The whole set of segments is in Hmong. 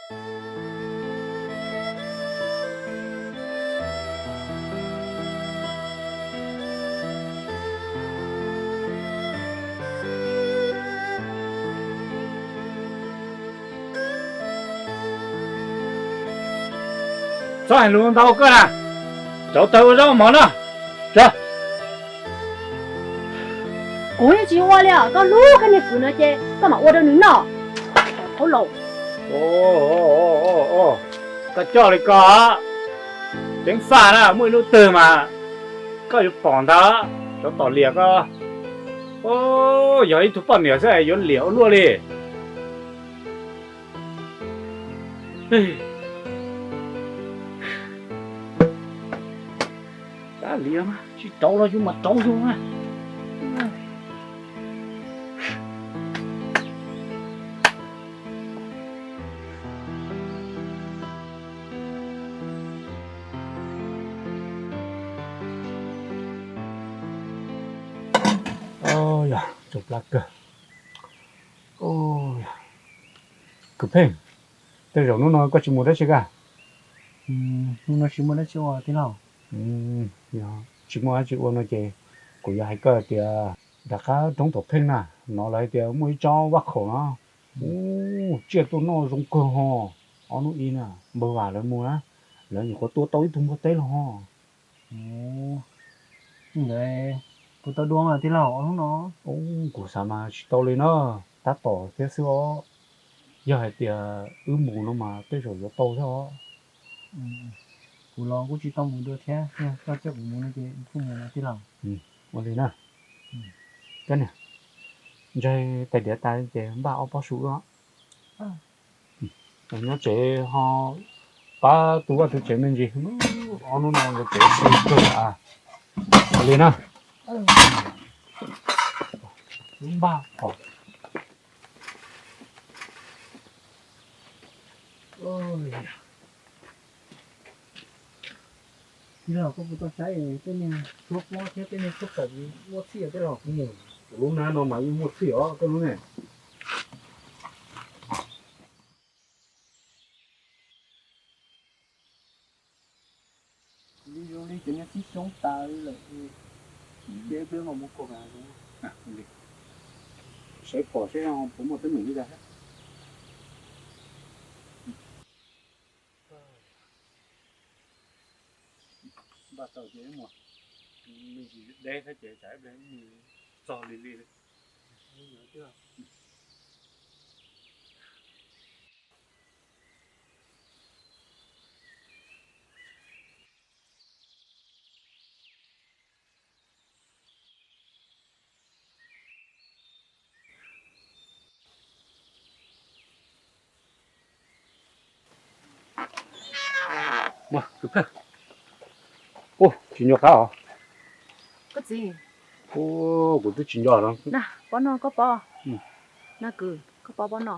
Txhob hais lus ntau koj na, rauv taws ua zaub mov noj. Kuv yeej tsis ua li os, koj hlub koj niag kwv no ces koj mam ua rau nws noj. Qhov laus. Koj coj li ko, ceev faj na, muaj ib hnub twg mas koj yuav pom ntag, cov tom liam ko. Yog ib tug poj niam xwb yuav liam ua luaj li. Kav liam, tsis rauv los yus mam rauv yus na. Yog tsoo plab kawg. Kwv Pheej, tej zaum hnub no koj tsis mus dab tsi ka? Hnub no tsis muaj dab tsi ua tij laug. Tsis muaj dab tsi ua no ces kuv yuav hais koj tias rov qab roob Tom Pheej na, no lawv hais tias muaj ib tsob vaj khaum no, tsiaj tuaj noj zoo kawg ho. Ob hnub ib na, npawg Vam lawv mus na, lawv nyuam qhuav tua tau ib tug npua teb los ho. Ntawd kuv tau dua mas tij laug ob hnub no. Kuv xav mas tsis tau li na, tab tom thiab xwb os. Yog hais tias wb mus no mas tej zaum yuav tau thiab os. Kuv los kuj tsis tau mus dua thiab, koj coj kuv mus no ces kuj mus no tij laug. Ua li na. Koj niam, ntsaig tais diav tas ces npaj ob pob su wb os. Nyob tsev ho pab tu vaj tu tsev me ntsis, ob hnub no nkawd tsev tu kawg. Ua li na. Npaj os. Tij laug, koj puas tau saib tej niag tshuab pob thiab tej niag tshuab pom muaj txhij os tij laug? Kuv lub hnab no mas yeej muaj txhij os koj lub ne. Li zoo li cov niag txib xyoob tas li lawm, ces ib pliag mam mus khuam zoo. Saib pom seb puas muaj teeb meem li cas thiab. Npaj tau ces mus, me ntsis deb thiab ces tsam ib pliag mus txog lig lig li. Kwv Pheej, ub, tsis nco qab os. Koj txiv, kuv twb tsis nco no. Na, pob no koj pob. Na kwv, koj pob pob no.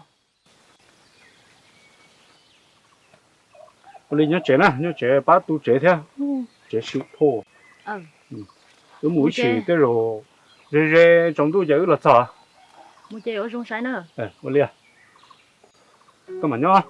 Ua li nyob tsev na, nyob tsev pab tu tsev thiab. Tsev sim phom. Wb mus ib sim tej zaum ze ze tsaus ntuj ces wb los txog. Mus ces ua zoo saib na. Ua li, koj mam nyob.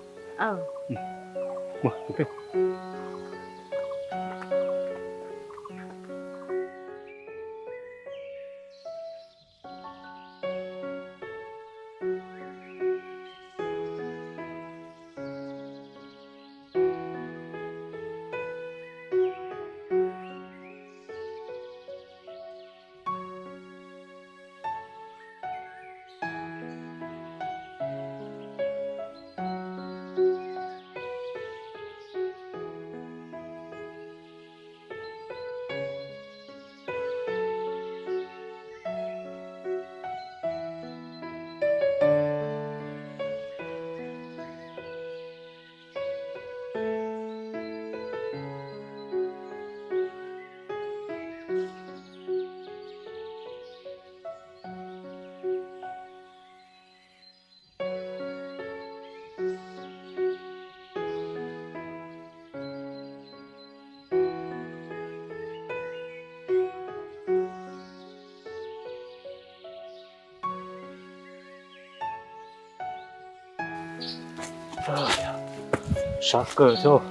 Sab kawg thiab.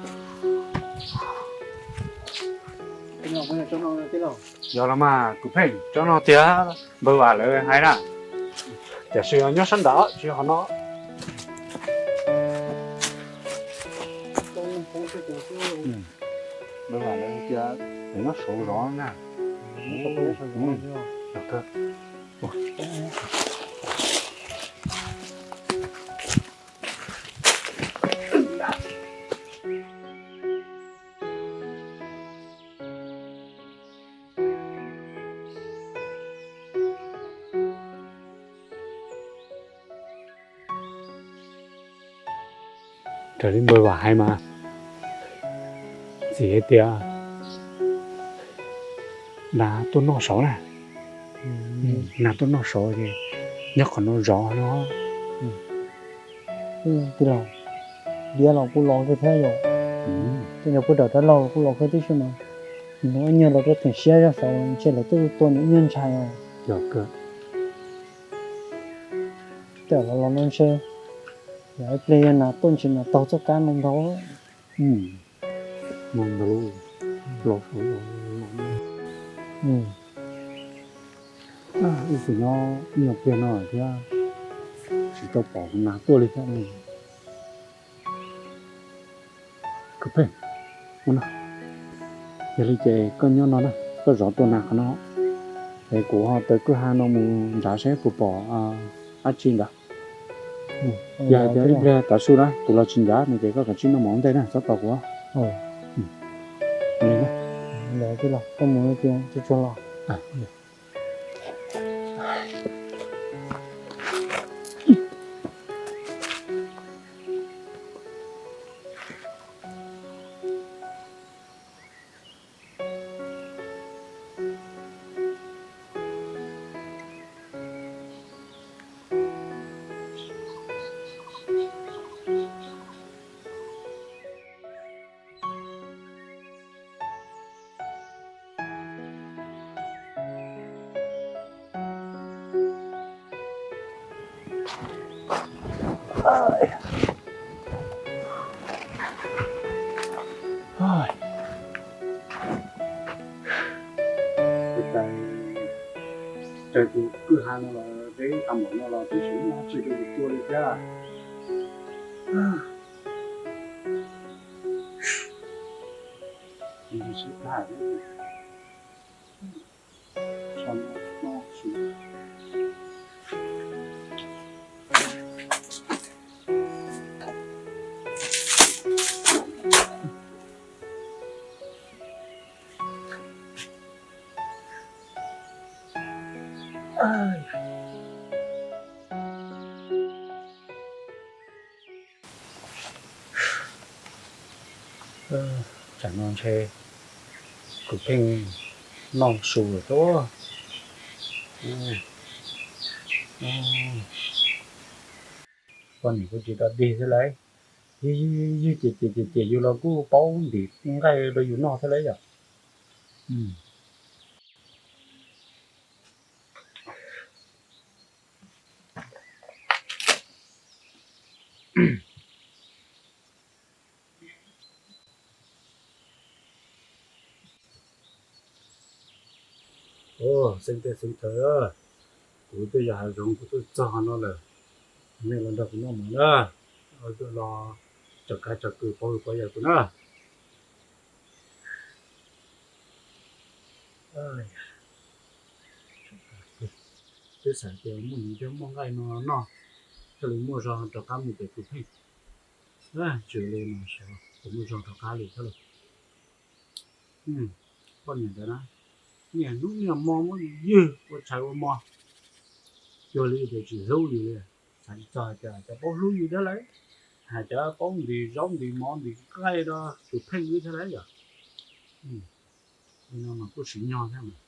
Yog los mas kuv pheej tsob no tiag, npawg Vam lawv hais na, tiam sis nyob sab nrad tsis yog qhov no. Npawg Vam lawv tias nyob saud zov na. Raws li npawg Vam hais mas, txiv hais tias nas tuaj noj saud na. Nas tuaj noj saud ces nyob qhov no zov no. Tij laug, diab los kuj los kawg thiab yom. Tej no puag nram dab laug los kuj los kawg tib si mas. Nws ib nyuag los rau theem siab zog saud ntshe lawv tuaj tua nws ib nyuag ntshai os. Yog kawg. Tej zaum los los no ntshe yog ib pliag yog nas tuaj ntshe nas taug txoj kab no ntag. No ntag lauj, los saud los. Ib txwm nyob ib nyuag pliag no thiab tsis tau pom nas tuaj li thiab. Kwv pheej, ua no, yog li ces koj nyob no na, koj zov tua nas qhov no, es kuv ho taws kwj ha no mus nrad seb puas pom dab tsi ntawd. Yog hais tias ib pliag tav su na kuv los tsis ncav no ces koj kav tsij noj mov ua ntej na, txhob tos kuv. Li na. Ntawd tij laug, koj mus tias tsuag tsuag los. Taws tus kwj ha no los deb tag npaum no los twb tsis muaj dab tsi rau yus tua li thiab. Tsam no ntshe kuv pheej noj su lawm thiab. Poj niam kuj tsis tau dig thiab lauj. Ywg ywg ywg ces ces ces ces yus los kuj paub ntim nqaij rau yus noj thiab lauj yom. Xeeb tej xeeb tawv, kuv twb yog hav zoov kuv twb txog no lawm, nej los nrog kuv noj mov na, los tso kab tso kwj paub paub yawg kuv na. Twb xav tias muaj nyiaj thiab muaj nqaij no noj, thiaj li muaj zog rov qab mus pem tus pheej. Tsis li no xyov puas muaj zog rov qab li thiab lauj. Poj niam ntawd na, niaj hnub niaj hmo muab ywg ua tshais ua hmo, cuag li tias tsis hlub yus li. Xav tsis txog hais tias cov paub hlub yus thiab lauj, hais cov paub ntim zaub ntim mov ntim nqaij rau tus pheej wb thiab lauj yom. Li no mas kuj siv nyog thiab mas.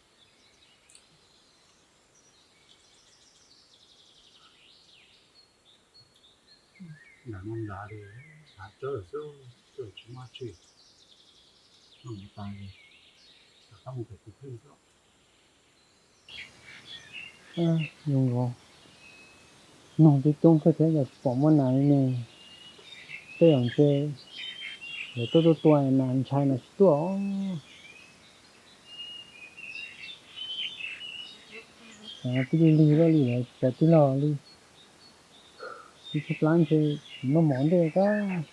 Nram no nrad li, hav tsawb xwb, tsis muaj dab tsi. Noj mov tas li, rov qab mus pem tus pheej xwb. Zoo nkaus, noog coob coob kawg thiab yog tsis pom muaj nas li ne. Tej zaum ntshe Lawv tuaj tuaj tua mas ntshai mas tsis tuaj. Twb lig lig loj li lawm, cas twb loj li. Twb tsis plab ntshe noj mov ntej kab.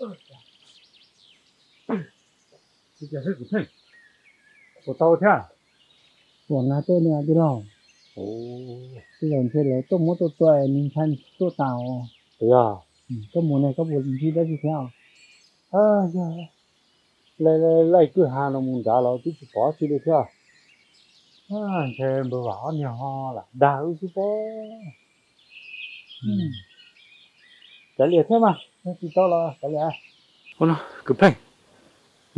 Ua tau thiab. Ua na tej niag tij laug, tej zaum ntshe lawv tuaj muab tuaj tua nws ntshai tuaj tas. Yog, koj mus ne koj puas ntsib dab tsi thiab? Yog, laij kwj ha no mus nrad los twb tsis pom tsi li thiab. Ntshe npawg Vam ob niag ho lam dag wb xwb pob. Kav liam thiab mas, tsis tau los kav liam. Kwv Pheej,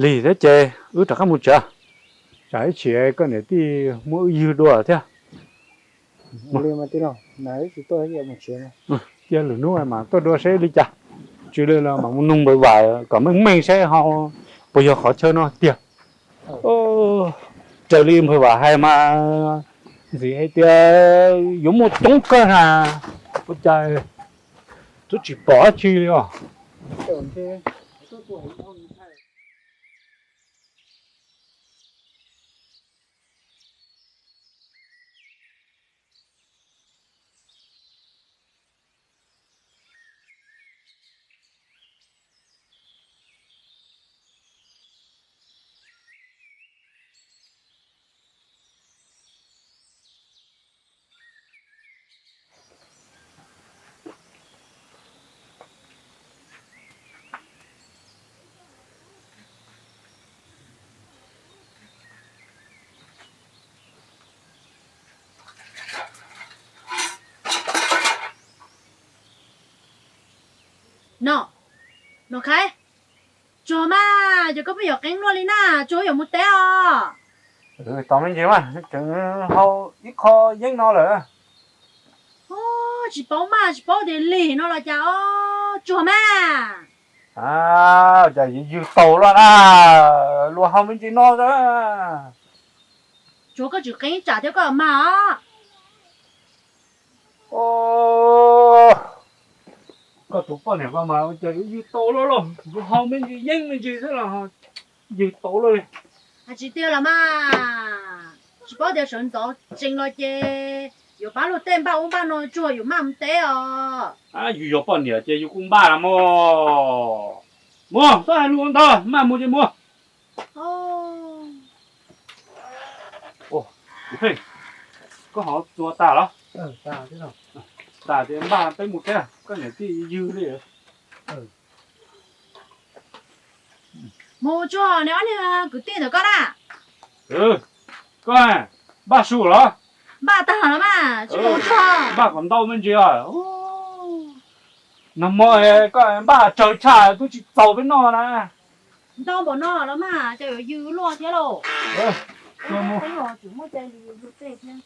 lig thiab ces wb rov qab mus tsev. Tsam ib chim koj niam tij muab wb ywg dua thiab. Cia lwm hnub mas tuaj dua seb li cas. Tsis li los mam mus nug npawg Vam kom meej meej seb ho puas yog qhov chaw no tiag. Raws li npawg Vam hais mas ntxim hais tias yuav muaj coob kawg na, ua cas twb tsis pom dab tsi li os. No, no Khaib, tsuag mas, ces koj pheej yuav qeeb luaj li na, tsuag yuav mus teb os. Tos me ntsis mas, tseem hau ib qho yeeb no lawm. Tsis paub mas, tsis paub tias lig no los cas os, tsuag mas. Cas yus ywg tau luaj na, luag hau me ntsis no. Tsuag koj tsis qeeb tsam thiab koj mag os. Koj tus poj niam ko mas cas yuav ywg tau luaj los, kuv hau me ntsis yeeb me ntsis xwb los ywg tau luaj li. Hais tsis tiag los mas, tsis paub tias sawv ntxov tsees los ces yuav pab luag tej npaj ub npaj no tsuag yuav maj mus teb os. Yus yog poj niam ces yus kuj npaj los mas. Mus, txhob hais lus ntau, maj mus ces mus. Koj ho txua tas los? Tas ces npaj peb mus teb, koj niam tij ywg li. Mus tsuag, neb ob niag kwv tij ntawm koj na. Koj npaj su los? Npaj tag los mas, tsis mus tsuag. Npaj kom ntau me ntsis os. Nag hmo koj npaj tsawg tshaj twb tsis txaus peb noj na. Ntau npaum no los mas, cas yuav ywg luaj thiab lauj. Tsis muaj cai li yus tej thiab.